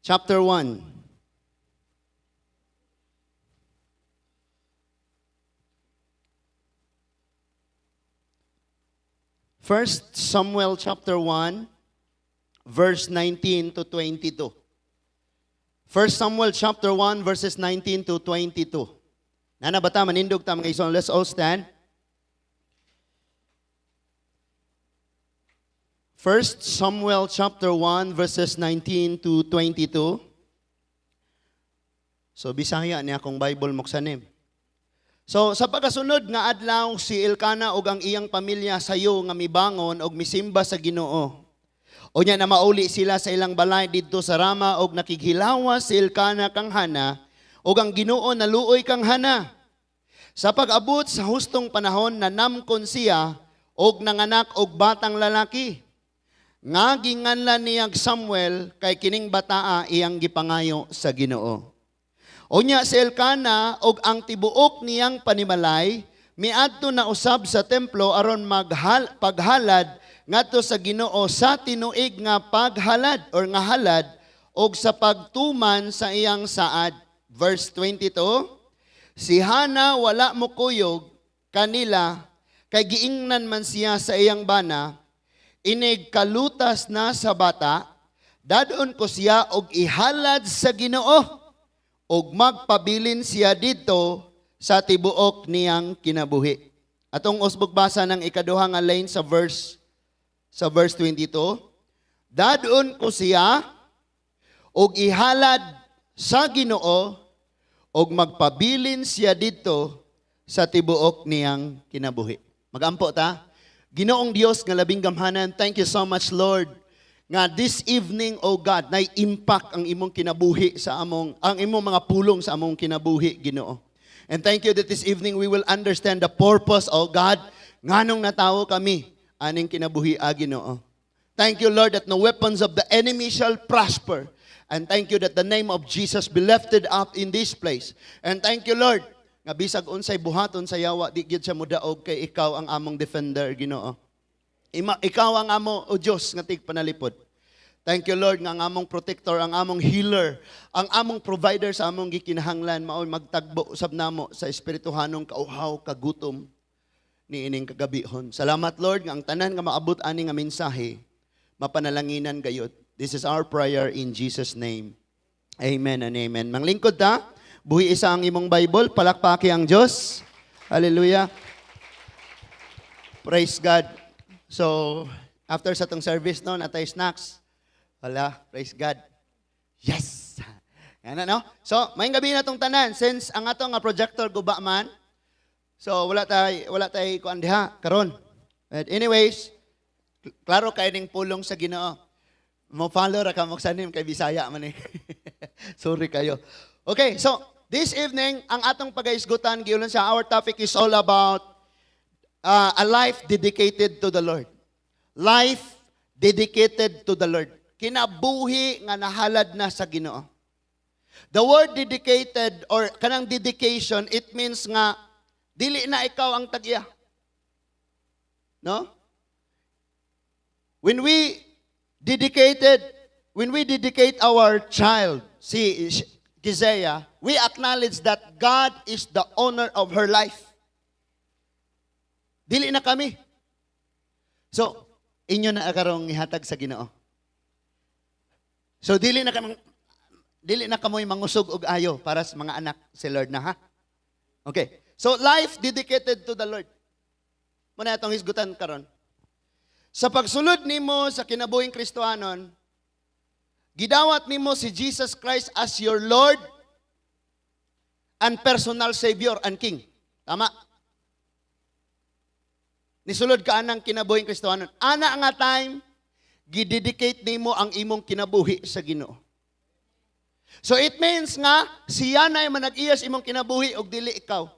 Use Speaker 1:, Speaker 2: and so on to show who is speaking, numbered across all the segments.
Speaker 1: Chapter 1. First Samuel chapter 1, verse 19 to 22. 1 Samuel chapter 1, verses 19 to 22. Nana bata manindog ta, mga igsoon. Let's all stand. 1 Samuel chapter 1 verses 19 to 22. So Bisaya niya akong Bible moksanim. So sa pagkasunod nga adlaw, si Elkana ug ang iyang pamilya sayo nga mibangon og misimba sa Ginoo. Unya na mauli sila sa ilang balay didto sa Rama og nakighilawas si Elkana kang Hana ug ang Ginoo naluoy kang Hana. Sa pag-abot sa hustong panahon, nanamkon siya og nanganak og batang lalaki nga ginganlan niyag Samuel kay kining bataa iyang gipangayo sa Ginoo. Unya si Elkana og ang tibuok niyang panimalay miadto na usab sa templo aron maghal paghalad ngadto sa Ginoo sa tinuig nga paghalad or nga halad og sa pagtuman sa iyang saad. Verse 22, si Hana wala mokuyog kanila kay giingnan man siya sa iyang bana, "Inig kalutas na sa bata, dadon ko siya og ihalad sa Ginoo ug magpabilin siya dito sa tibuok niyang kinabuhi." Atong usbog basa ng ikaduha nga line sa verse 22. Dadon ko siya og ihalad sa Ginoo ug magpabilin siya dito sa tibuok niyang kinabuhi. Magampo ta. Ginoong Dios nga labing gamhanan, thank you so much, Lord, nga this evening, oh God, nay impact ang imong kinabuhi sa among ang imong mga pulong sa among kinabuhi, Ginoo. And thank you that this evening we will understand the purpose, oh God, nganong natawo kami aning kinabuhi, ah, Ginoo. Thank you, Lord, that no weapons of the enemy shall prosper. And thank you that the name of Jesus be lifted up in this place. And thank you, Lord, nga bisag unsay buhaton sa yawa, di gyud siya mudaog kay ikaw ang among defender, Ginoo. Ikaw ang amo, o Dios, nga tigpanalipod. Thank you, Lord, nga ang among protector, ang among healer, ang among provider sa among gikinahanglan mao'y magtagbo usab namo sa espirituhanong kauhaw, kagutom ni ining kagabihon. Salamat, Lord, nga ang tanan nga maabot ani nga mensahe mapanalanginan gayud. This is our prayer in Jesus' name. Amen and amen. Manglingkod ta, buhi isa ang imong Bible, palakpaki ang Diyos. Hallelujah. Praise God. So, after sa tong service, no, natay snacks. Wala, praise God. Yes! Yan na, no? So, maayong gabii na tong tanan. Since ang ato nga projector guba man, so wala tay kuan diha karon. But anyways, klaro kay ning pulong sa Ginoo. Mo follow ra ka moksanim kay Bisaya man eh. Sorry kayo. Okay, so this evening ang atong pagaisgutan giulan sa our topic is all about a life dedicated to the Lord. Life dedicated to the Lord. Kinabuhi nga nahalad na sa Ginoo. The word "dedicated" or kanang "dedication," it means nga dili na ikaw ang tag-iya. No? When we dedicate our child, si Gizea, we acknowledge that God is the owner of her life. Dili na kami. So, inyo na karong ihatag sa Ginoo. So dili na kamoy mangusog og ayo para sa mga anak, si Lord na ha. Okay. So life dedicated to the Lord. Muna atong hisgutan karon. Sa pagsulod nimo sa kinabuhing Kristohanon, gidawat nimo si Jesus Christ as your Lord and personal Savior and King. Tama? Nisulod ka anang kinabuhing Kristohanon. Ana nga time, gidedicate nimo ang imong kinabuhi sa Ginoo. So it means nga siya na manag-iya sa imong kinabuhi og dili ikaw.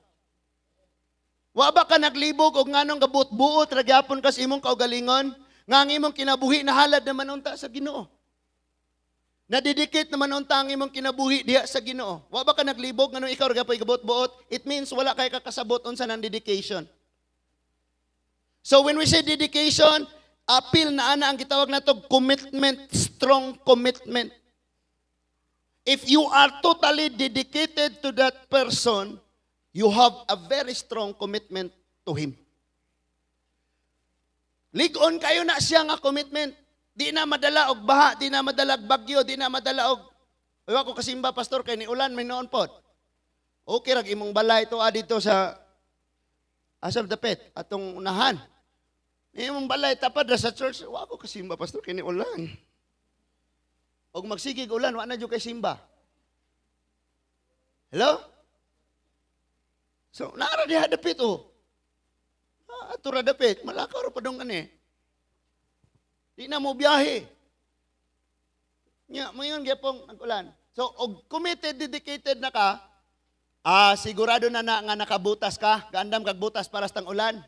Speaker 1: Wa ba ka naglibog og nganong gabuot-buot ra gyapon ka sa imong kaugalingon nga ang imong kinabuhi nahalad naman unta sa Ginoo? Na-dedicate naman unta ang imong kinabuhi diha sa Ginoo. Wa ba ka naglibog nganong ikaw ra gyapon gabuot-buot? It means wala kay kakasabot unsa nang dedication. So when we say dedication, apil na ana ang gitawag nato commitment, strong commitment. If you are totally dedicated to that person, you have a very strong commitment to him. Lig-on kayo na siya nga commitment. Di na madala og baha, di na madala og bagyo, di na madala og Uy, ako kasimba, pastor, kay ni ulan may noon pod. Okay rag imong balay to dito sa asam dapit atong unahan. Imong balay tapad ra sa church. Wa ko kasimba, pastor, kay ni ulan. Og magsigig ulan, wa na jud kay simba. Hello? So, naara diha dapit oh. Ah, ato ra dapit, malakaw ra pa dong ani. Di na mo biyahe. Nya, moingon gyapong nag-ulan. So, og committed, dedicated na ka, sigurado na na nga nakabutas ka, gaandam kag butas para sa ulan.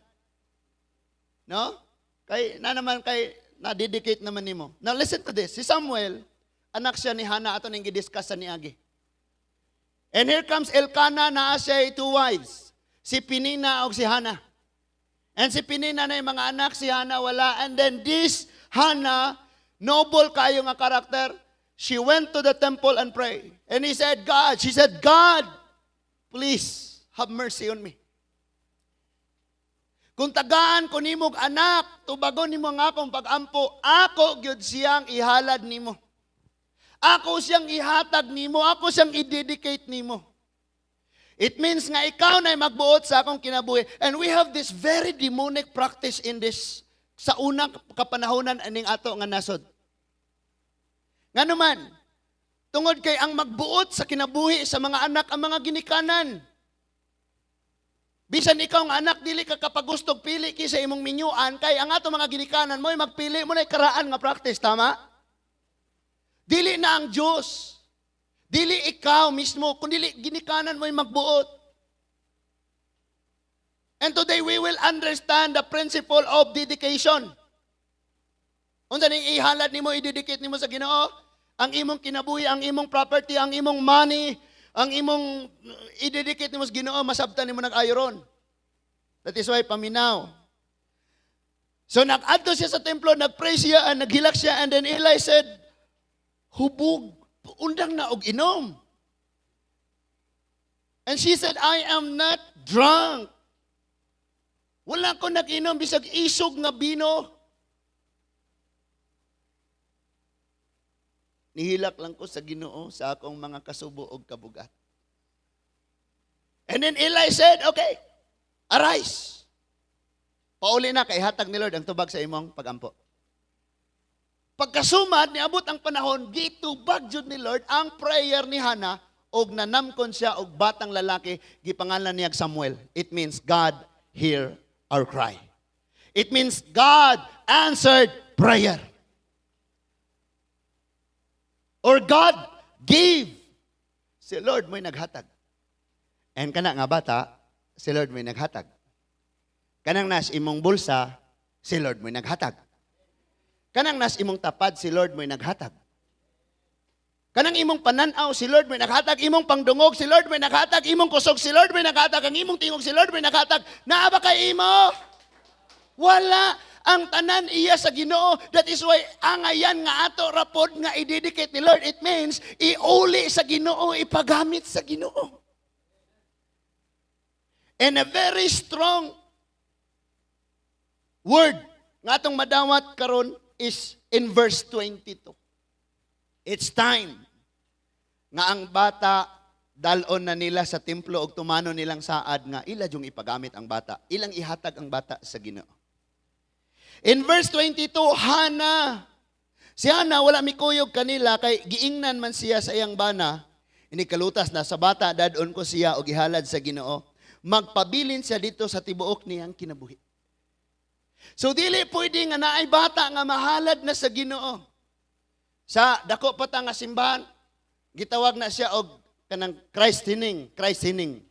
Speaker 1: No? Kay na naman kay na-dedicate naman nimo. Now listen to this. Si Samuel, anak siya ni Hannah, ato ning gidiscuss sa niagi. And here comes Elkanah, naa siya two wives. Si Pinina og si Hannah. And si Pinina na yung mga anak, si Hannah wala. And then this Hannah, noble kayo nga karakter, she went to the temple and pray. And he said, God, she said, "God, please have mercy on me. Kung tagaan ko nimog anak, tubagon nimo ang akong pagampo, ako gyud siyang ihalad nimo. Ako siyang ihatag nimo, ako siyang i-dedicate nimo." It means nga ikaw na magbuot sa akong kinabuhi. And we have this very demonic practice in this sa unang kapanahonan aning ato nga nasod. Nga naman, tungod kay ang magbuot sa kinabuhi sa mga anak ang mga ginikanan. Bisan ikaw nga anak, dili ka kapagustog pili ki sa imong minyuan kay ang ato mga ginikanan mo'y magpili mo na karaan nga practice, tama? Dili na ang Diyos. Dili ikaw mismo, kundi ginikanan mo'y magbuot. And today we will understand the principle of dedication. Unsa ning ihalad nimo, i-dedicate nimo sa Ginoo? Ang imong kinabuhi, ang imong property, ang imong money, ang imong i-dedicate nimo sa Ginoo, masabtan nimo nag-ayo ron. That is why paminaw. So nag-adto siya sa templo, nag-pray siya, and naghilak siya, and then Eli said, "Hubog, undang na og inom." And she said, "I am not drunk. Wala ko nag-inom, bisag isog nga bino. Nihilak lang ko sa Ginoo sa akong mga kasubo og kabugat." And then Eli said, "Okay, arise. Pauli na kay hatag ni Lord ang tubag sa imong pagampo." Pagkasumad, niabot ang panahon, gitubag jud ni Lord ang prayer ni Hannah og nanamkon siya og batang lalaki, gipangalan niya Samuel. It means God hear our cry. It means God answered prayer. Or God gave. Si Lord mo'y naghatag. And kana nga bata, si Lord mo'y naghatag. Kanang nas imong bulsa, si Lord mo'y naghatag. Kanang nas imong tapad, si Lord mo'y naghatag. Kanang imong pananaw, si Lord mo'y naghatag. Imong pangdungog, si Lord mo'y naghatag. Imong kusog, si Lord mo'y naghatag. Ang imong tingog, si Lord mo'y naghatag. Naa ba kay imo? Wala. Ang tanan iya sa Ginoo. That is why angayan nga ato rapod nga i-dedicate ni Lord. It means iuli sa Ginoo, ipagamit sa Ginoo. And a very strong word nga atong madawat karon is in verse 22. It's time nga ang bata dalon na nila sa templo og tumano nilang saad nga ila yung ipagamit ang bata, ilang ihatag ang bata sa Ginoo. In verse 22, Hana. Si Hana wala mikuyog kanila kay giingnan man siya sa iyang bana. Ini kalutas na sa bata, dadon ko siya og ihalad sa Ginoo. Magpabilin siya dito sa tibuok niyang kinabuhi. So dili pwede nga naay bata nga mahalad na sa Ginoo. Sa dako pa ta nga simbahan, gitawag na siya og kanang christening, christening.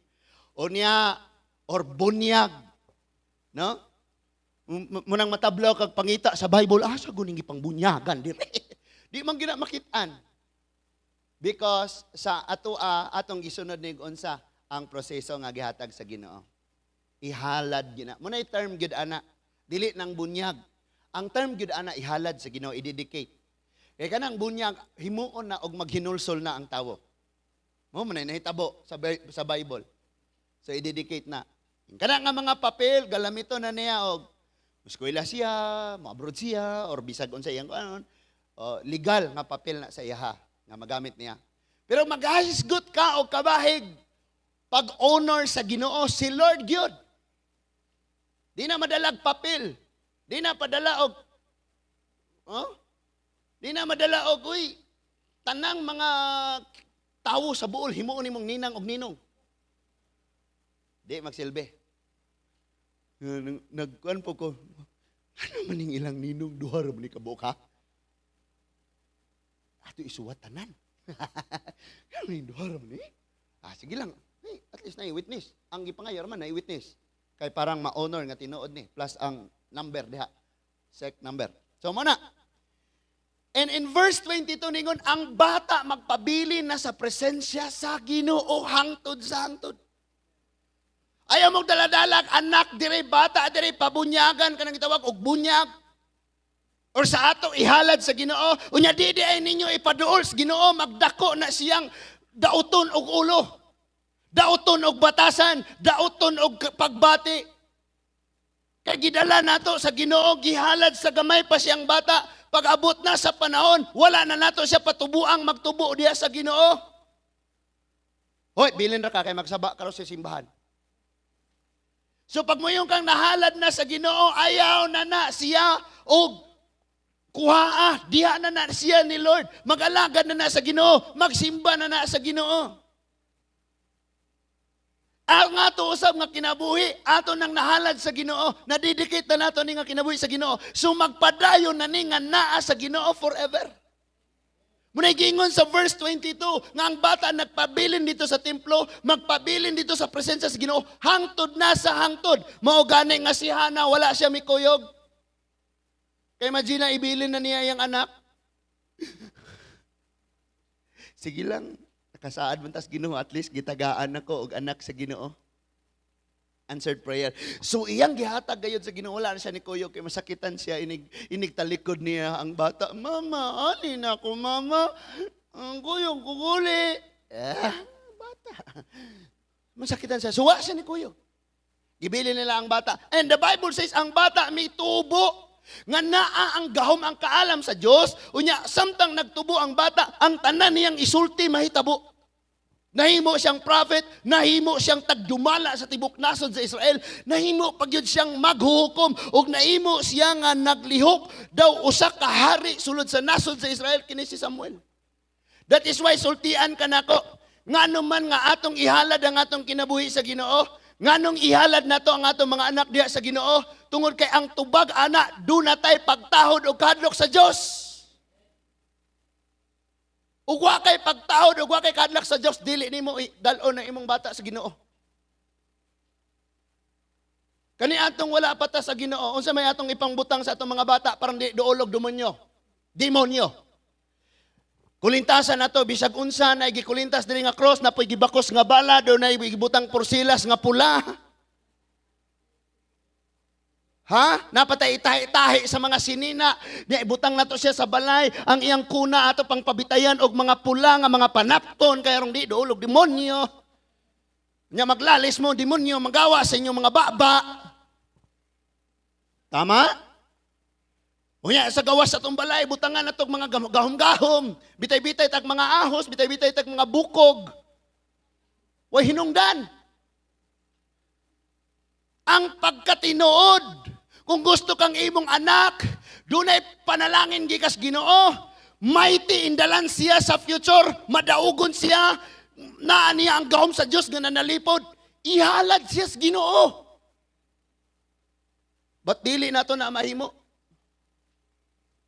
Speaker 1: O niya or bunyag. No? Munang matablaw kag pangita sa Bible, sa guning gipangbunyagan dire. Di man gina makit-an. Because sa ato atong gisunod ni unsa ang proseso nga gihatag sa Ginoo. Ihalad gina. Muna'y term gyud ana, dili nang bunyag. Ang term gyud ana, ihalad sa Ginoo, i-dedicate. Kay kanang bunyag himuon na og maghinulsol na ang tawo. Mao man ay nahitabo sa Bible. So i-dedicate na. Kana nga mga papel galamiton na niya og eskwela siya, mo-abroad siya or bisag unsa iyang kuanon, oh, legal nga papel na sa iyaha nga magamit niya. Pero maghisgot ka og kabahig pag-honor sa Ginoo, si Lord gyud. Di na madalag papel. Di na padala og, oh? Di na madala og, uy, tanang mga tawo sa buol himuon nimong ninang og ninong. Di magsilbi. Nagkuan po ko, ano man ning ilang ninong, duha ra man ni kabuok, ha? Ato isuwat tanan. Ano ning duha ra man ni? Ah, sige lang. Hey, at least na witness. Ang gipangayo man na witness. Kay parang ma-honor nga tinuod ni plus ang number diha. Sec number. So mao na. And in verse 22 ningon ang bata magpabilin na sa presensya sa Ginoo hangtod sa hangtod. Ayaw mong daladalag anak dire, bata dire, pabunyagan kanang gitawag og bunyag. Or sa ato ihalad sa Ginoo, unya di di ay ninyo ipaduol sa Ginoo, magdako na siyang dauton og ulo. Dauton og batasan, dauton og pagbati. Kay gidala nato sa Ginoo, gihalad sa gamay pa siyang bata. Pag abot na sa panahon, wala na nato siya patubuang magtubo diha sa Ginoo. Hoy, bilin ra ka kay magsaba karon sa simbahan. So pag moingon kang nahalad na sa Ginoo, ayaw na na siya og kuhaa, diha na na siya ni Lord. Mag-alagad na na sa Ginoo, magsimba na na sa Ginoo. Ang ato usab nga kinabuhi, ato nang nahalad sa Ginoo, nadidikit na nato ni nga kinabuhi sa Ginoo. So magpadayon na ni nga naa sa Ginoo forever. Muna'y giingon sa verse 22 nga ang bata nagpabilin dito sa templo, magpabilin dito sa presensya sa Ginoo, hangtod na sa hangtod. Mao gani nga si Hana wala siya mikuyog. Kay imagine ibilin na niya iyang anak. Sige lang, nakasaad man tas Ginoo, at least gitagaan ako og anak sa Ginoo. Answered prayer. So iyang gihatag gayud sa Ginoo, wala na siya ni kuyog kay masakitan siya inig inig talikod niya ang bata. "Mama, ani na ako, mama. Ang kuyog kuguli." Eh, bata. Masakitan siya. So wa siya ni kuyog. Gibilin nila ang bata. And the Bible says ang bata mitubo nga naa ang gahom, ang kaalam sa Dios. Unya samtang nagtubo ang bata, ang tanan niyang isulti mahitabo. Nahimo siyang prophet, nahimo siyang tagdumala sa tibok nasod sa Israel, nahimo pagyud siyang maghuhukom ug nahimo siya nga naglihok daw usa ka hari sulod sa nasod sa Israel, kini si Samuel. That is why sultian ka nako, ngano man nga atong ihalad ang atong kinabuhi sa Ginoo, nganong ihalad nato ang atong mga anak diha sa Ginoo, tungod kay ang tubag ana duna tay pagtahod og kahadlok sa Dios. Ug wa kay pagtahod ug wa kay kahadlok sa Dios, dili nimo dal-on ang imong bata sa Ginoo. Kani atong wala pa ta sa Ginoo, unsa may atong ipangbutang sa atong mga bata para di duolog demonyo? Demonyo. Kulintasan nato bisag unsa na gikulintas diri nga cross, na po'y gibakos nga bala do, na gibutang porsilas nga pula. Ha? Napatay itahi-tahi sa mga sinina. Di ibutang nato siya sa balay, ang iyang kuna ato pang pabitayan og mga pula nga mga panapton kay arong di duolog demonyo. Nya maglalis mo demonyo magawa sa inyong mga baba. Tama? Unya sa gawas sa atong balay, butangan nato og mga gahom-gahom, bitay-bitay tag mga ahos, bitay-bitay tag mga bukog. Way hinungdan. Ang pagkatinuod, kung gusto kang imong anak, dunay panalangin gikas Ginoo, mighty indalan siya sa future, madaugon siya, naa niya ang gahom sa Dios nga nanalipod, ihalad siya sa Ginoo. But dili nato na mahimo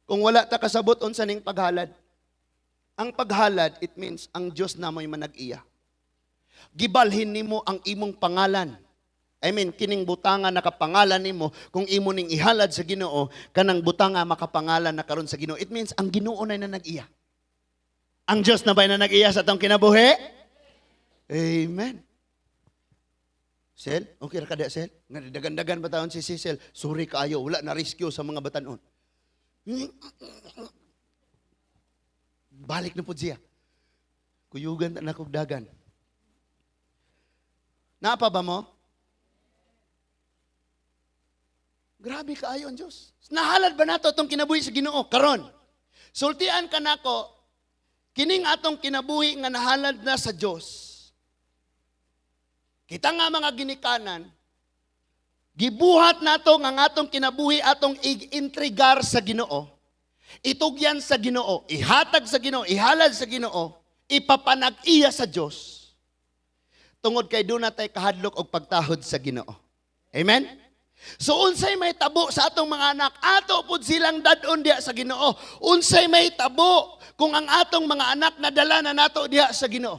Speaker 1: kung wala ta kasabot unsa ning paghalad. Ang paghalad, it means ang Dios na mo'y manag-iya. Gibalhin nimo ang imong pangalan. I mean, kining butanga nakapangalan nimo, kung imo ning ihalad sa Ginoo, kanang butanga makapangalan na karon sa Ginoo. It means ang Ginoo na nag-iya. Ang Dios na ba'y na nag-iya sa atong kinabuhi? Amen. Sel, okay ra ka di, Sel? Nga dagan-dagan ba taon si Cecil? Sorry kaayo, wala na rescue sa mga batanon. Balik na po siya. Kuyugan na kog dagan. Naa pa ba mo? Grabe kaayo ang Diyos. Nahalad ba nato atong kinabuhi sa Ginoo? Karon. Sultian ka nako, kining atong kinabuhi nga nahalad na sa Diyos. Kita nga mga ginikanan, gibuhat nato nga ang atong kinabuhi atong i-intrigar sa Ginoo, itugyan sa Ginoo, ihatag sa Ginoo, ihalad sa Ginoo, ipapanag-iya sa Dios. Tungod kay doon natay kahadlok og pagtahod sa Ginoo. Amen? So unsay may tabo sa atong mga anak, ato pud silang dad-on diha sa Ginoo. Unsay may tabo kung ang atong mga anak nadala na nato diha sa Ginoo.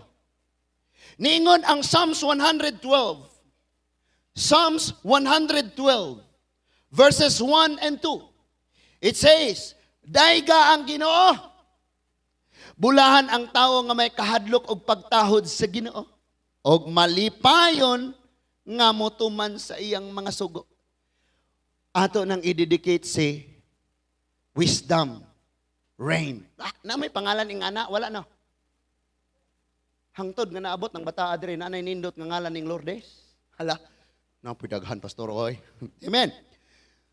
Speaker 1: Niingon ang Psalms 112. Psalms 112 verses 1 and 2. It says, "Dayga ang Ginoo. Bulahan ang tawo nga may kahadlok og pagtahod sa Ginoo og malipayon nga motuman sa iyang mga sugo." Ato nang i-dedicate si Wisdom Rain. Ah, na may pangalan ing ana, wala no. Hangtod nga naabot ng bata adre na anay nindot nga ngalan ning Lourdes. Hala, napidaghan, pastor oy. Amen.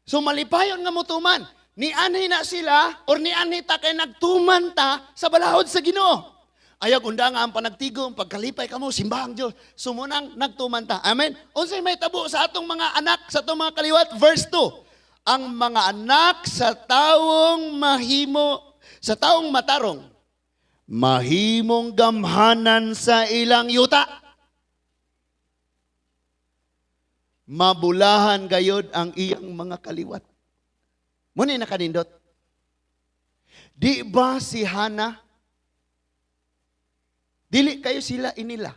Speaker 1: So malipayon nga motuman. Ni anhi na sila or ni anhi ta kay nagtuman ta sa balahod sa Ginoo. Ayaw unda nga ang panagtigom, pagkalipay kamo, simbahang Diyos. Sumunang nagtuman ta. Amen. Unsay may tabo sa atong mga anak, sa atong mga kaliwat? Verse 2. Ang mga anak sa tawong mahimo, sa taong matarong, mahimong gamhanan sa ilang yuta. Mabulahan gayod ang iyang mga kaliwat. Muna nakanindot. Di ba si Hana? Dili kayo sila inila.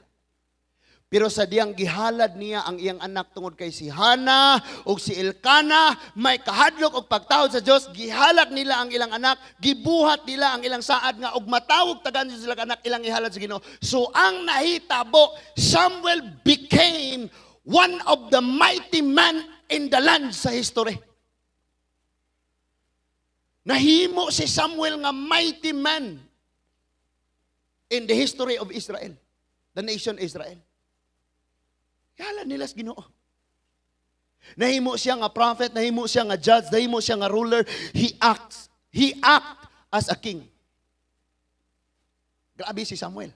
Speaker 1: Pero sa diyang gihalad niya ang iyang anak tungod kay si Hana ug si Elkana may kahadlok og pagtahod sa Dios, gihalad nila ang ilang anak, gibuhat nila ang ilang saad nga og matawog tagan sila anak ilang ihalad sa Ginoo. So ang nahitabo, Samuel became one of the mighty man in the land sa history. Nahimo si Samuel nga mighty man in the history of Israel, the nation Israel. Kala nila sa Ginoo. Nahimo siya nga prophet, nahimo siya nga judge, nahimo siya nga ruler. He act as a king. Grabe si Samuel.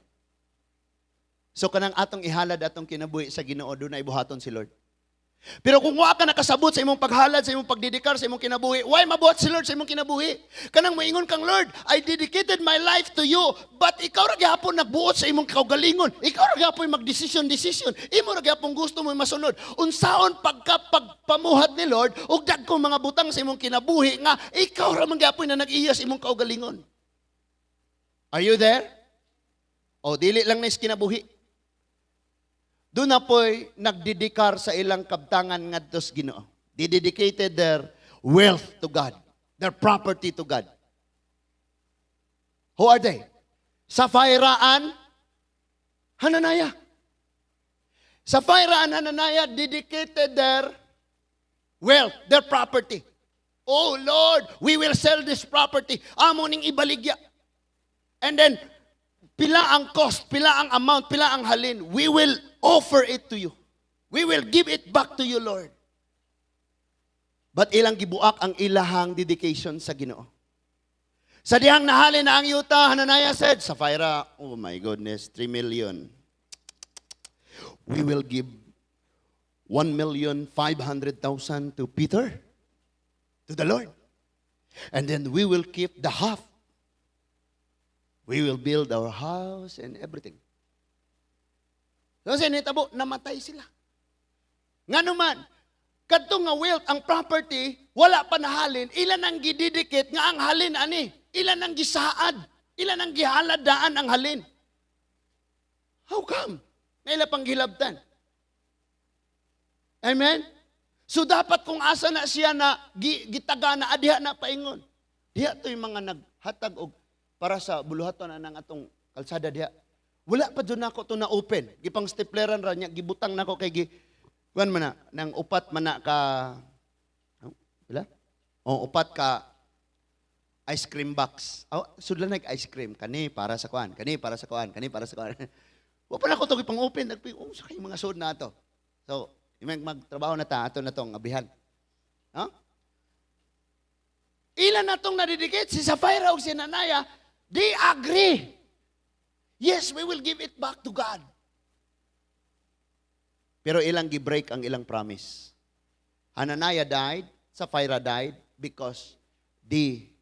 Speaker 1: So kanang atong ihalad atong kinabuhi sa Ginoo, doon na ibuhaton si Lord. Pero kung wa ka nakasabot sa imong paghalad, sa imong pagdedikar, sa imong kinabuhi, why mabuhat si Lord sa imong kinabuhi? Kanang moingon kang, "Lord, I dedicated my life to you," but ikaw ra gihapon nagbuot sa imong kaugalingon. Ikaw ra gihapon magdesisyon decision. Imo ra gihapon gusto mo masunod. Unsaon pagka pagpamuhat ni Lord og dagkong mga butang sa imong kinabuhi nga ikaw ra man gihapon na nag-iya sa imong kaugalingon? Are you there? O dili lang na kinabuhi. Doon na po'y nagdedikar sa ilang kabtangan ngadto sa Ginoo. They dedicated their wealth to God, their property to God. Who are they? Sapphira and Hananiah. Sapphira and Hananiah dedicated their wealth, their property. "Oh Lord, we will sell this property. Amo ning ibaligya. And then, pila ang cost, pila ang amount, pila ang halin. We will offer it to you. We will give it back to you, Lord." But ilang gibuak ang ilahang dedication sa Ginoo. Sa dihang nahalin na ang yuta, Hananiah said, "Sapphira, oh my goodness, 3 million. We will give 1,500,000 to Peter, to the Lord. And then we will keep the half. We will build our house and everything." So sa nitabo, namatay sila. Nga naman, kadto nga wealth, ang property, wala pa nahalin, ilan ang gididikit nga ang halin ani, ilan ang gisaad, ilan ang gihalad daan ang halin. How come? Nga ila pang gilabtan. Amen? So dapat kung asa na siya na gitaga na adiha na paingon. Diha to'y mga naghatag og para sa buluhaton na ng atong kalsada diha. Wala pa dyan ako to na open. Gipang stapleran ra niya, gibutang nako kay gi kuan man na nang upat man na ka, oh, pila? Oh, upat ka Ice cream box. Oh, sudlan nag ice cream kani para sa kuan, kani para sa kuan, kani para sa kuan. Wa pa na ko to pang open, nagpi oh, sa kay mga sud na ato. So, imang magtrabaho na ta ato na tong abihan. No? Ilan na tong nadedicate si Sapphira ug si Ananias, they agree. "Yes, we will give it back to God." Pero ilang gi-break ang ilang promise. Hananiah died, Sapphira died because they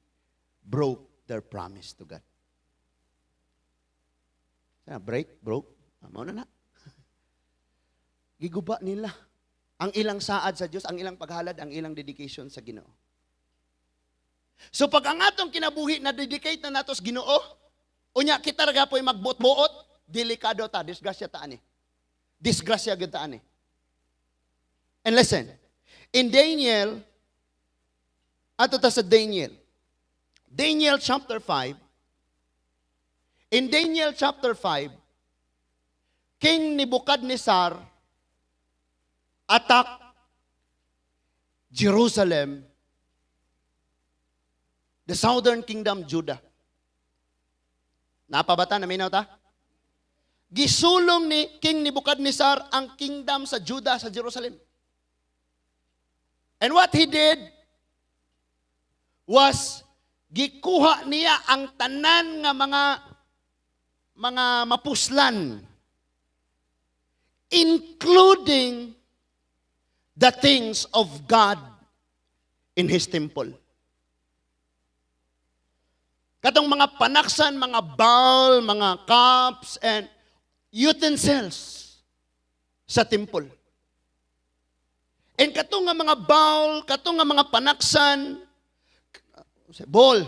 Speaker 1: broke their promise to God. Sana, break, broke, mao na na. Giguba nila ang ilang saad sa Diyos, ang ilang paghalad, ang ilang dedication sa Ginoo. So pag ang atong kinabuhi na dedicate na nato sa Ginoo, unya kita ra gapoy magbuot-buot, delikado ta, disgrasya ta ani. Disgrasya gyud ta ani. And listen, in Daniel, ato ta sa Daniel. Daniel chapter 5. In Daniel chapter 5, King Nebuchadnezzar attacked Jerusalem, the southern kingdom, Judah. Napabata, naminaw ta? Gisulong ni King Nebuchadnezzar ang kingdom sa Judah, sa Jerusalem. And what he did was gikuha niya ang tanan nga mga mapuslan, including the things of God in his temple. Katong mga panaksan, mga bowl, mga cups, and utensils sa temple. And katong nga mga bowl, katong nga mga panaksan, bowl,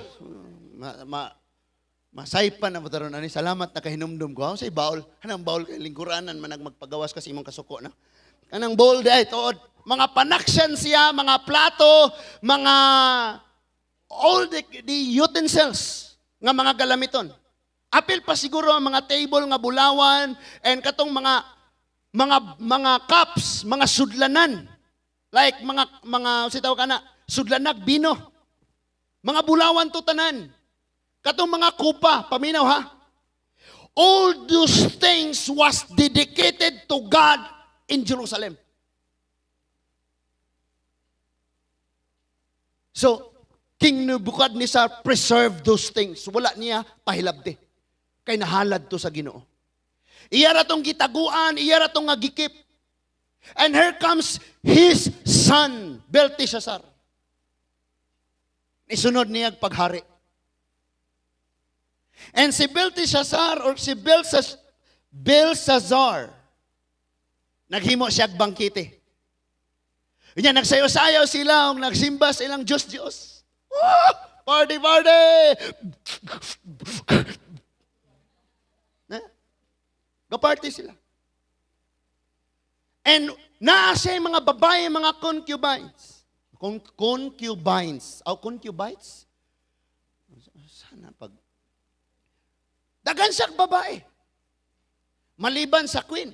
Speaker 1: masaypan na mo taron ani. Salamat na kahinumdum ko. Say bowl, anang bowl kay lingkuranan man magpagawas kasi imong kasuko na. Kanang bowl dai tuod, mga panaksan siya, mga plato, mga all the utensils nga mga galamiton. Apil pa siguro ang mga table nga bulawan and katong mga cups, mga sudlanan. Like mga sitaw kana, sudlanag bino. Mga bulawan to tanan. Katong mga kupa, paminaw ha. All those things was dedicated to God in Jerusalem. So, King Nebuchadnezzar preserved those things. Wala niya pahilabti. Kay nahalad to sa Ginoo. Iya ra tong gitaguan, iya ra tong nga gikip. And here comes his son, Belteshazzar. Isunod niya paghari. And si Belteshazzar or si Belshazzar, naghimo siya bangkete. Unya nagsayaw-sayaw sila, ug nagsimba sa ilang Diyos-Diyos. Oh, party, party! Na? Ga-party sila. And naa siya mga babae, mga concubines. Concubines. Oh, concubines? Sana pag... Dagan siya babae. Maliban sa queen.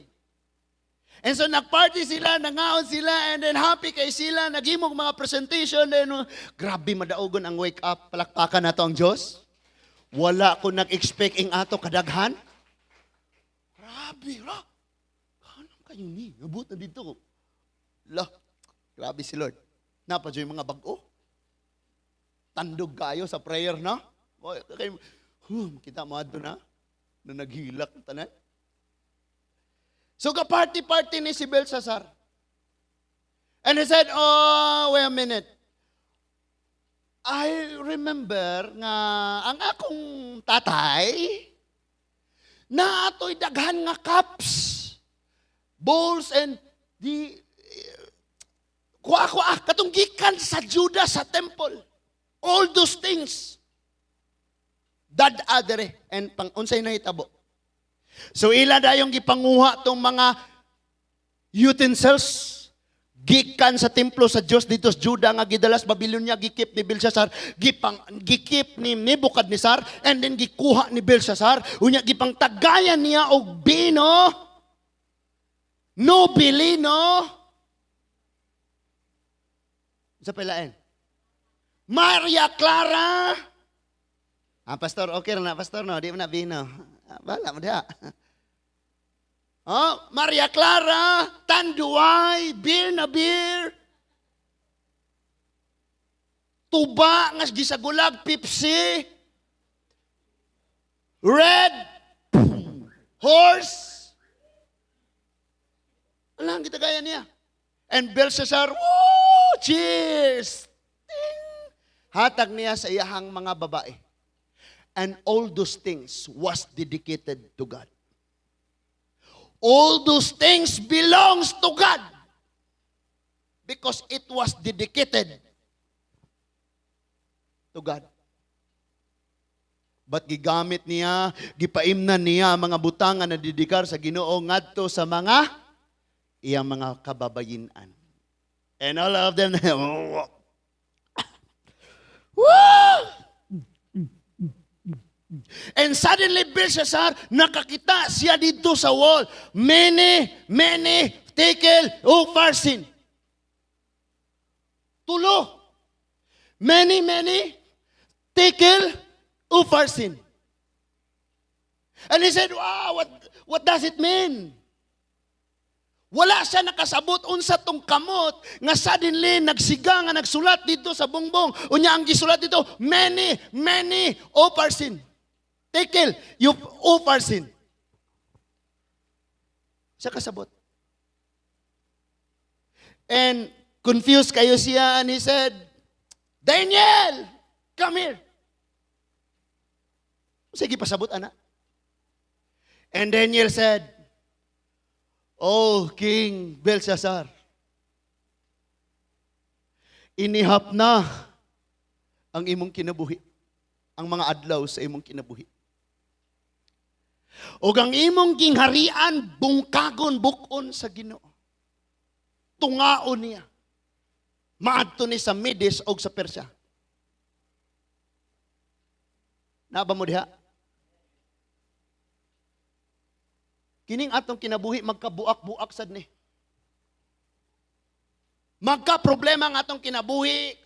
Speaker 1: And so nagparty sila, nangaon sila, and then happy kay sila, naghimog mga presentation, then grabe madaugon ang wake up, palakpakan nato ang Diyos. Wala ko nag-expect ing ato kadaghan. Grabe, ra. Anong kayo ni? Nabot na dito. La, grabe si Lord. Napa yung mga bag-o. Tandog kayo sa prayer, no? Kay, kita mo adto na, na naghilak na tanan. So ka-party-party ni si Belshazzar. And he said, "Oh, wait a minute. I remember nga ang akong tatay na ato'y daghan nga cups, bowls, and the kuha-kuha, katong gikan sa Judah sa temple. All those things. Dad adere and pang unsay nahitabo?" So ila dayong gipanguha tong mga utensils gikan sa templo sa Dios dito sa Juda nga gidala sa Babylonia, gikip ni Belshazzar, gikip ni Nebuchadnezzar, and then gikuha ni Belshazzar. Unya gipangtagayan niya og bino Nobilino sa pilaen Maria Clara. Ah, Pastor, okay na, Pastor, no? Di mo na bino. Ah, bala mo diha. Oh, Maria Clara, Tanduay, beer na beer. Tuba nga gisagulag, Pepsi. Red Horse. Wala ang gitagayan niya. And Belshazzar, "Woo! Cheers!" Ting! Hatag niya sa iyahang mga babae. And all those things was dedicated to God. All those things belongs to God. Because it was dedicated to God. But gigamit niya, gipaimnan niya ang mga butang nga nadedikar sa Ginoo ngadto sa mga iyang mga kababayinan. And all of them, woo! And suddenly, Belshazzar, nakakita siya dito sa wall. Mene, mene, tekel, upharsin. Tulo. Mene, mene, tekel, upharsin. And he said, "Wow, what does it mean?" Wala siya nakasabot unsa tong kamot nga suddenly nagsiga nga nagsulat dito sa bongbong. Unya ang gisulat dito, mene, mene, upharsin. Tekel, you upharsin. Siya kasabot. And confused kayo siya and he said, "Daniel, come here." Sige, pasabot, ana. And Daniel said, "Oh, King Belshazzar, inihap na ang imong kinabuhi, ang mga adlaw sa imong kinabuhi. Ug ang imong gingharian bungkagon buk-on sa Ginoo. Tungaon niya. Maadto ni sa Medes og sa Persia." Naa ba mo diha? Kining atong kinabuhi magkabuak-buak sad ni. Magka-problema ang atong kinabuhi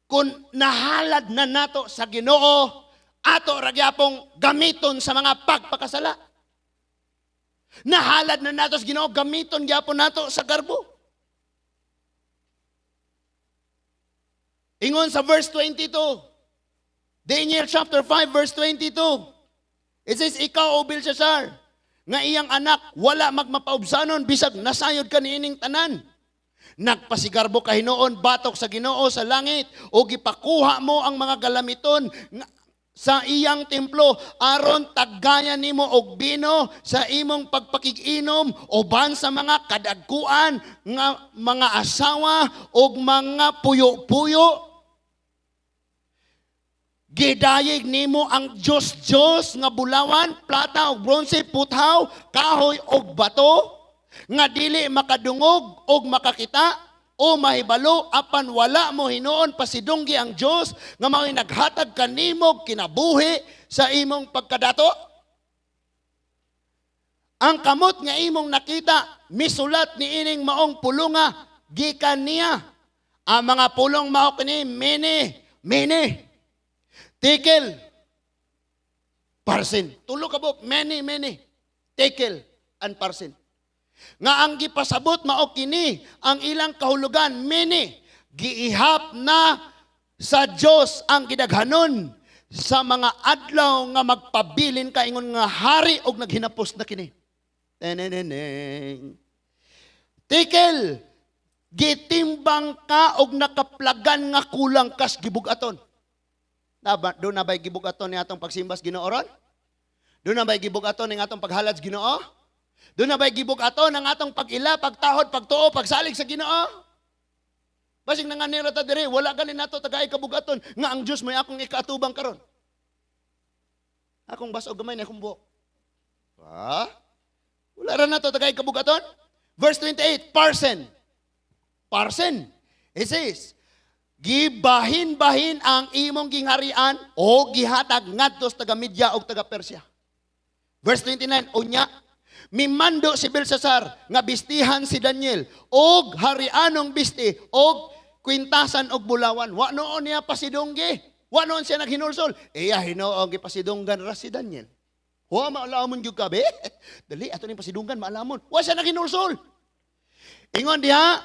Speaker 1: kung nahalad na nato sa Ginoo, ato ra gyapong gamiton sa mga pagpakasala. Nahalad na nato sa Ginoo, gamiton gyapon nato sa garbo. Ingon sa verse 22, Daniel chapter 5 verse 22. It says, "Ikaw, O Belshazzar, nga iyang anak, wala magmapaubsanon, bisag nasayod ka niining tanan. Nagpasigarbo ka hinuon batok sa Ginoo sa langit, o gipakuha mo ang mga galamiton sa iyang templo, aron tagayan nimo og bino sa imong pagpakiginom uban sa mga kadagkuan nga mga asawa og mga puyo-puyo. Gidayeg nimo ang Dios-Dios nga bulawan, plata ug bronse, puthaw, kahoy ug bato, nga dili makadungog og makakita o mahibalo, apan wala mo hinuon pasidunggi ang Dios nga mao'y naghatag kanimo kinabuhi sa imong pagkadato. Ang kamot nga imong nakita misulat niining maong pulunga gikan niya. Ang mga pulong mao kini: mene, mene, tekel, parsin." Tulo ka buok, mene, mene, tekel, and parsin. Nga ang gipasabot mao kini ang ilang kahulugan: mene, giihap na sa Dios ang gidaghanon sa mga adlaw nga magpabilin ka ingon nga hari og naghinapos na kini. Teneneneng. Tekel, gitimbang ka og nakaplagan nga kulang kas gibugaton. Naba, duna ba'y gibugaton ni atong pagsimbas Ginoo ron? Duna ba'y gibugaton ni atong paghalad sa Ginoo? Duna ba'y gibugaton ang atong pag-ila, pagtahod, pagtuo, pagsalig sa Ginoo? Basig nanganira ta diri, wala gani nato tagay kabugaton nga ang Dios may akong ikaatubang karon. Akong baso gamay na akong buhok. Ha? Wala ra nato tagay kabugaton? Verse 28, parsin. Parsin. It says, gibahin-bahin ang imong gingharian o gihatag ngadto sa taga Media og taga Persia. Verse 29, unya mimando si Belshazzar nga bistihan si Daniel og harianong bisti og kwintasan og bulawan. Wa noon niya pasidunggi. Wa noon siya naghinulsol. Iya Hinoo, gipasidunggan ra si Daniel. Wa maalamon gyud ka be. Dali ato ning pasidunggan maalamon. Wa siya naghinulsol. Ingon diha,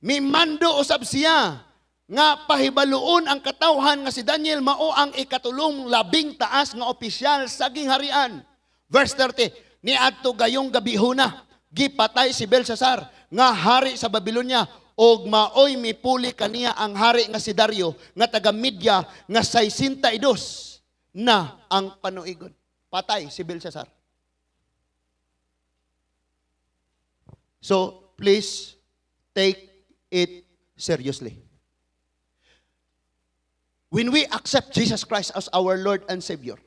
Speaker 1: mimando usab siya nga pahibaluon ang katawhan nga si Daniel mao ang ikatulong labing taas nga opisyal sa gingharian. Verse 30, niadto gayong gabihuna, gipatay si Belshazzar nga hari sa Babylonia og maoy mipuli kaniya ang hari nga si Dario nga taga Media nga 62 na ang panuigon. Patay si Belshazzar. So, please take it seriously. When we accept Jesus Christ as our Lord and Savior,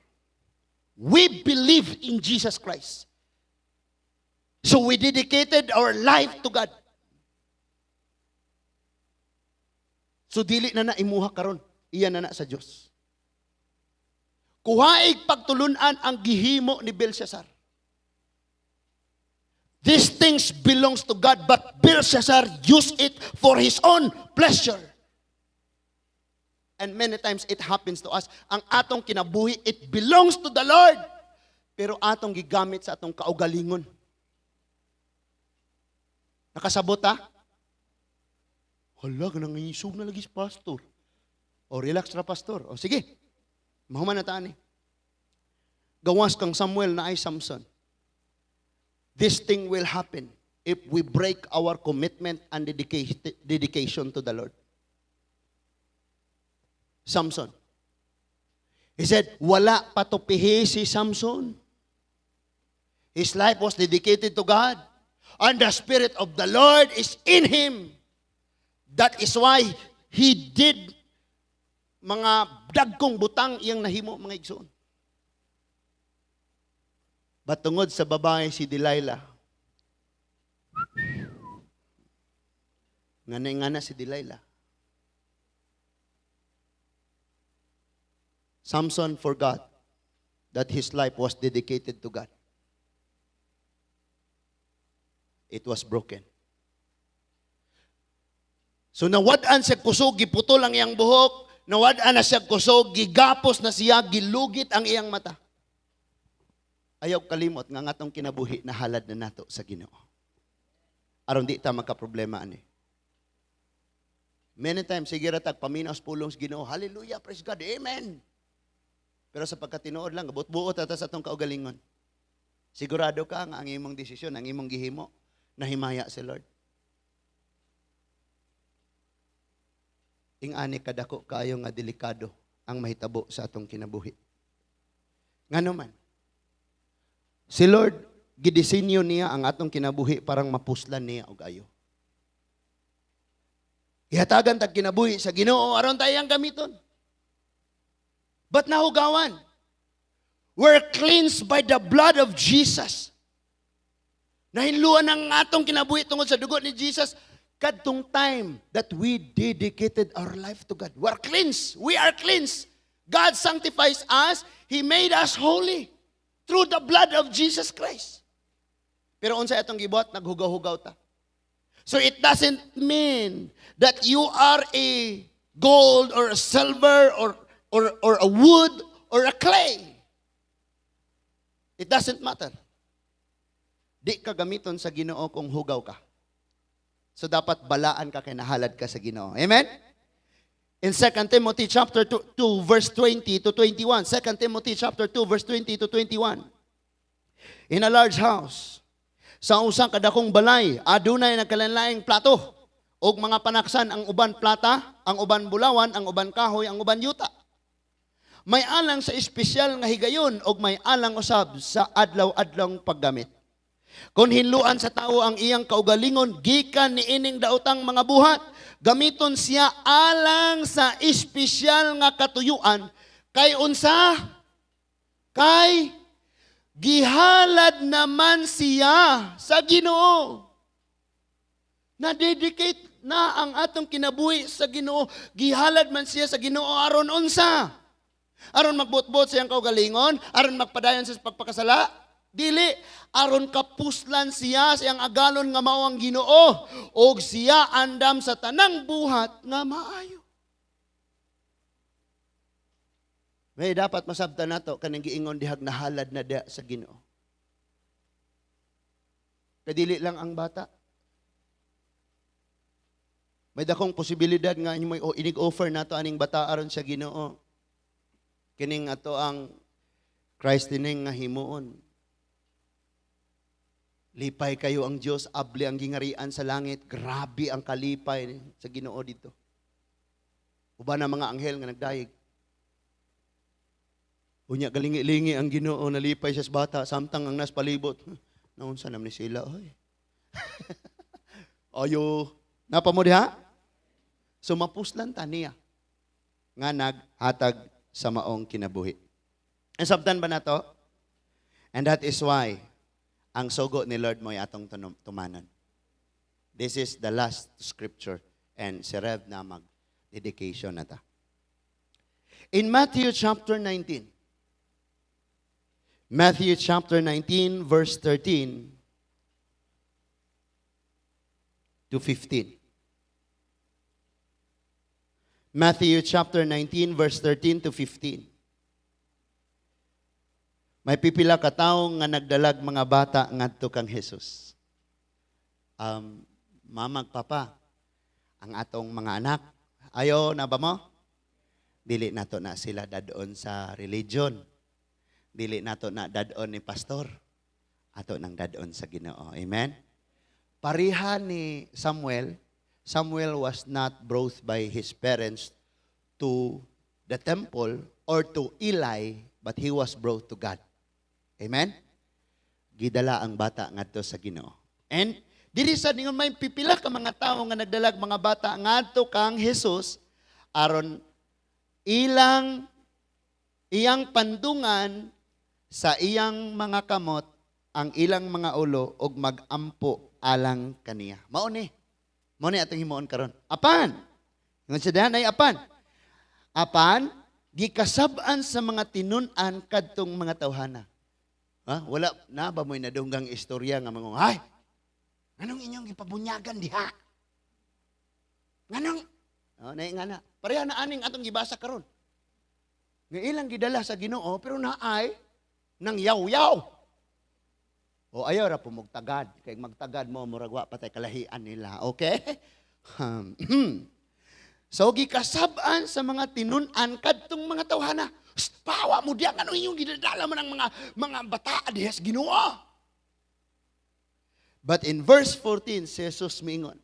Speaker 1: we believe in Jesus Christ. So we dedicated our life to God. So dili na na imuha karon, iya na na sa Dios. Kuhaig pagtulunan ang gihimo ni Belshazzar. These things belongs to God, but Belshazzar used it for his own pleasure. And many times it happens to us. Ang atong kinabuhi, it belongs to the Lord. Pero atong gigamit sa atong kaugalingon. Nakasabot ha? Hala, nangingisog na lagi si pastor. O relax ra, pastor. O sige, mahuman na taan eh. Gawas kang Samuel na ay Samson. This thing will happen if we break our commitment and dedication to the Lord. Samson. He said, wala patupihi si Samson. His life was dedicated to God. And the Spirit of the Lord is in him. That is why he did mga dagkong butang iyang nahimo, mga igsoon. But tungod sa babae si Delilah, ngana si Delilah. Samson forgot that his life was dedicated to God. It was broken. So nawad-an siya kusog, giputol ang iyang buhok, nawad-an na siya kusog, gigapos na siya, gilugit ang iyang mata. Ayaw kalimot nga ngatong kinabuhi na halad na nato sa Ginoo. Aron di ta magka-problema ani. Many times sige ra tag paminaw sa pulong sa Ginoo, hallelujah, praise God, amen. Pero sa pagkatinuod lang, buot-buot ata sa atong kaugalingon. Sigurado ka nga ang imong desisyon, ang imong gihimo, nahimaya si Lord. Ing-ani kadako kaayo nga delikado ang mahitabo sa atong kinabuhi. Ngano man, si Lord, gidisenyo niya ang atong kinabuhi parang mapuslan niya og ayo. Ihatagan tag kinabuhi sa Ginoo aron tayo ang gamiton. But nahugawan, we're cleansed by the blood of Jesus. Nahinluan ang atong kinabuhi tungod sa dugo ni Jesus. Kadtong time that we dedicated our life to God. We are cleansed. We are cleansed. God sanctifies us. He made us holy through the blood of Jesus Christ. Pero unsa atong gibuhat, naghugaw-hugaw ta. So it doesn't mean that you are a gold or a silver or a wood or a clay. It doesn't matter. Di ka gamiton sa Ginoo kung hugaw ka. So dapat balaan ka kay nahalad ka sa Ginoo. Amen? In 2 Timothy chapter 2, verse 20 to 21. 2 Timothy chapter 2 verse 20 to 21. In a large house, sa usang kadakong balay, adunay nagkalanlaing plato og mga panaksan, ang uban plata, ang uban bulawan, ang uban kahoy, ang uban yuta. May alang sa espesyal nga higayon og may alang usab sa adlaw-adlawng paggamit. Kung hinluan sa tao ang iyang kaugalingon gikan niining daotang mga buhat, gamiton siya alang sa espesyal nga katuyuan kay unsa? Kay gihalad naman siya sa Ginoo. Na-dedicate na ang atong kinabuhi sa Ginoo. Gihalad man siya sa Ginoo aron unsa? Aron magbutbot sa iyang kaugalingon, aron magpadayon sa pagpakasala. Dili, aron kapuslan siya sa iyang agalon nga mao ang Ginoo og siya andam sa tanang buhat nga maayo. May dapat masabtan nato kaning giingon dihag nahalad na diha sa Ginoo. Kadili lang ang bata. May dakong posibilidad nga inyo may inig-offer nato aning bata aron sa Ginoo. Kining ato ang christening nga himuon. Lipay kayo ang Dios, abli ang gingarian sa langit. Grabe ang kalipay sa Ginoo dito. Uban na mga anghel nga nagdayeg. Unya galingi-lingi ang Ginoo, nalipay siya sa bata samtang ang nas palibot. Naunsa naman ni sila oy. Ayo, napa mo diha? So mapuslan ta niya nga naghatag sa maong kinabuhi. Ang sabtan ba nato? And that is why ang sugo ni Lord mo ay atong tumanan. This is the last scripture and si Rev na mag-dedication na ta. In Matthew chapter 19, Matthew chapter 19, verse 13 to 15. Matthew chapter 19, verse 13 to 15. May pipila ka tawo nga nagdalag mga bata ngadto kang Jesus. Mamag papa, ang atong mga anak, ayo na ba mo? Dili nato na sila dadon sa religion. Dili nato na dadon ni pastor. Ato nang dadon sa Ginoo. Amen? Pareha ni Samuel, Samuel was not brought by his parents to the temple or to Eli, but he was brought to God. Amen? Gidala ang bata ngadto sa Ginoo. And diri sa ningon may pipila ka mga tawo nga nagdalag mga bata ngadto kang Jesus aron ilang iyang pandungan sa iyang mga kamot ang ilang mga ulo og magampo alang kaniya. Mao ni. Mao ni atong himuon karon. Apan. Ingon siya diha, nay apan. Apan gikasab-an sa mga tinun-an kadtong mga tawhana. Ha? Wala na ba mo'y nadunggang istorya nga mga, "Ay, nganong inyong gipabunyagan diha? Nganong?" Oh, na nga na. Pareha na aning atong gibasa karon. Nga ilang gidala sa Ginoo pero naay nang yaw-yaw. O ayaw ra pumugtagad. Kay magtagad mo, murag wa patay kalahian nila. Okay? So gikasab-an sa mga tinun-an kadtong mga tawhana. "Shh, pahawa mo diya, nganong inyong gidadala man ang mga bata diha sa Ginoo?" But in verse 14, si Jesus miingon,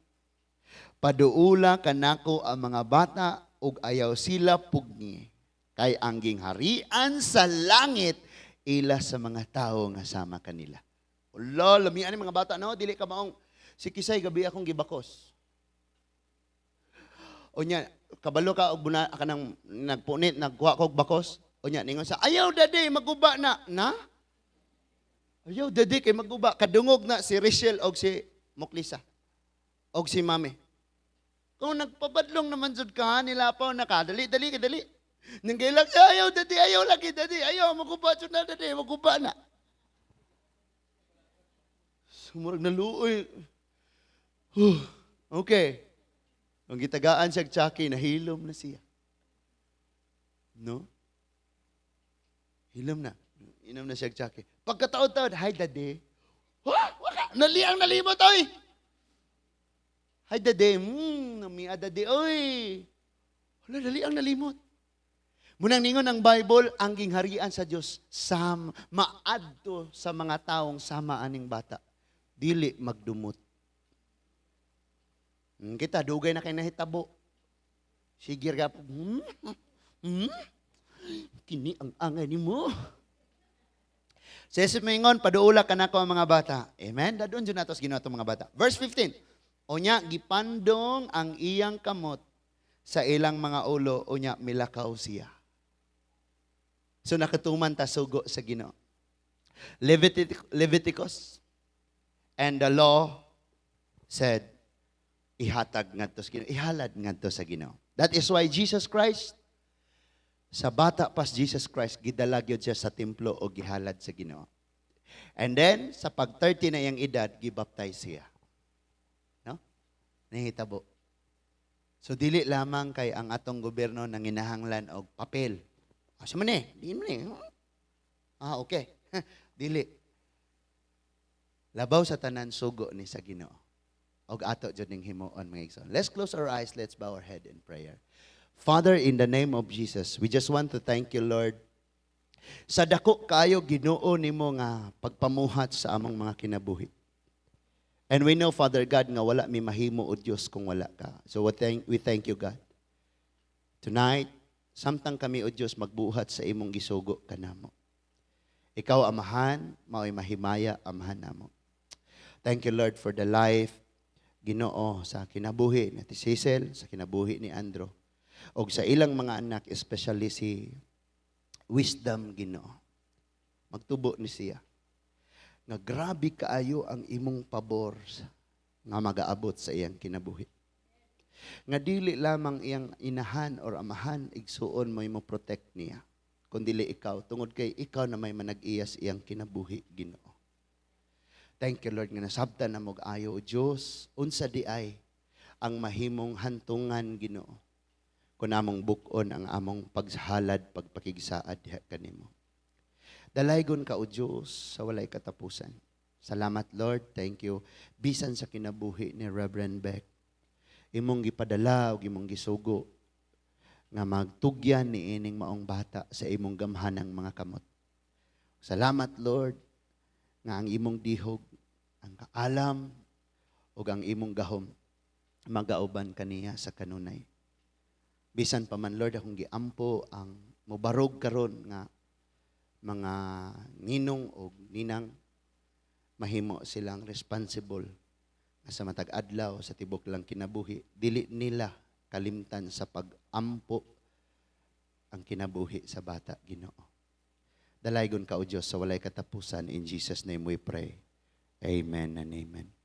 Speaker 1: "Paduula kanako ang mga bata ug ayaw sila pugni, kay ang gingharian sa langit ila sa mga tao nga sama kanila." Ula, lamian ni mga bata, no? Dili ka maong, si Kisay, gabi akong gibakos. Unya, kabalo ka og buna ka nang nagpunit, nagkuha ko og bakos. Unya, ningon sa, "Ayaw daddy, maguba na." Na? "Ayaw daddy, kay maguba." Kadungog na si Rachel og si Muklisa. Og si Mami. Kung nagpabadlong naman jud ka, nilapaw na ka, dali, dali, ka, dali. Nanggailak siya, "Ayaw daddy, ayaw lagi daddy, ayaw, maguba jud na daddy, maguba na." Sumurag na luoy. Huh. Okay. Ang gitagaan siya tsaki, nahilom na siya. No? Hilom na. Inom na siya tsaki. Pagkataod-taod, "Hi daddy." Ha? Waka! Naliang nalimot, oy! "Hi daddy." Namiya daddy, oy! Wala, naliang nalimot. Munang ningon ang Bible, ang gingharian sa Dios sam maadto sa mga taong sama aning bata. Dili magdumot. Kita dugay na kay nahitabo. Sige ka kini ang angay nimo. Sa Jesus moingon, "Paduula kanako ang mga bata." Amen? Dadon dyan nato sa Ginoo atong mga bata. Verse 15. Unya, gipandong ang iyang kamot sa ilang mga ulo, unya, milakaw siya. So nakatuman ta sugo sa Ginoo. Leviticus and the law said, ihatag ngadto sa Ginoo, ihalad ngadto sa Ginoo. That is why Jesus Christ, sa bata pas Jesus Christ, gidala gyud siya sa templo o gihalad sa Ginoo. And then, sa pag 30 na iyang edad, gibaptize siya. No? Nahitabo. So dili lamang kay ang atong gobyerno nanginahanglan og papel. Asa man eh? Di man eh. Ah, okay. Dili. Labaw sa tanan, sugo ni sa Ginoo. Og ato jud ning himuon, mga igsoon. Let's close our eyes, let's bow our head in prayer. Father, in the name of Jesus, we just want to thank you, Lord, sa dako kaayo, Ginoo, nimo nga pagpamuhat sa among mga kinabuhi. And we know, Father God, nga wala mi mahimo, o Dios, kung wala ka. So we thank you, God. Tonight, samtang kami, o Dios, magbuhat sa imong gisugo kanamo. Ikaw, Amahan, mao'y mahimaya, Amahan namo. Thank you, Lord, for the life, Ginoo, sa kinabuhi ni Ate Cecil, sa kinabuhi ni Andrew, og sa ilang mga anak, especially si Wisdom, Ginoo. Magtubo ni siya. Nga grabe kaayo ang imong pabor nga magaabot sa iyang kinabuhi. Nga dili lamang iyang inahan or amahan, igsuon mo mo protect niya, kundili ikaw, tungod kay ikaw na may manag-iya sa iyang kinabuhi, Ginoo. Thank you, Lord, nga nasabtan na og ayo, o Dios, unsa diay ang mahimong hantungan, Ginoo, kung among buk-on ang among paghalad, pagpakigsaad diha kanimo. Dalaygon ka, O Dios, sa walay katapusan. Salamat, Lord, thank you. Bisan sa kinabuhi ni Reverend Beck, imong gipadala ug imong gisugo nga magtugyan ni ining maong bata sa imong gamhanang mga kamot. Salamat, Lord, nga ang imong dihog, ang kaalam ug ang imong gahom magauban kaniya sa kanunay. Bisan pa man, Lord, akong giampo ang mobarog karon nga mga ninong o ninang, mahimo silang responsible nga sa matag adlaw sa tibok lang kinabuhi dili nila kalimtan sa pag-ampo ang kinabuhi sa bata, Ginoo. Dalaygon ka, O Dios, sa walay katapusan. In Jesus' name we pray. Amen and amen.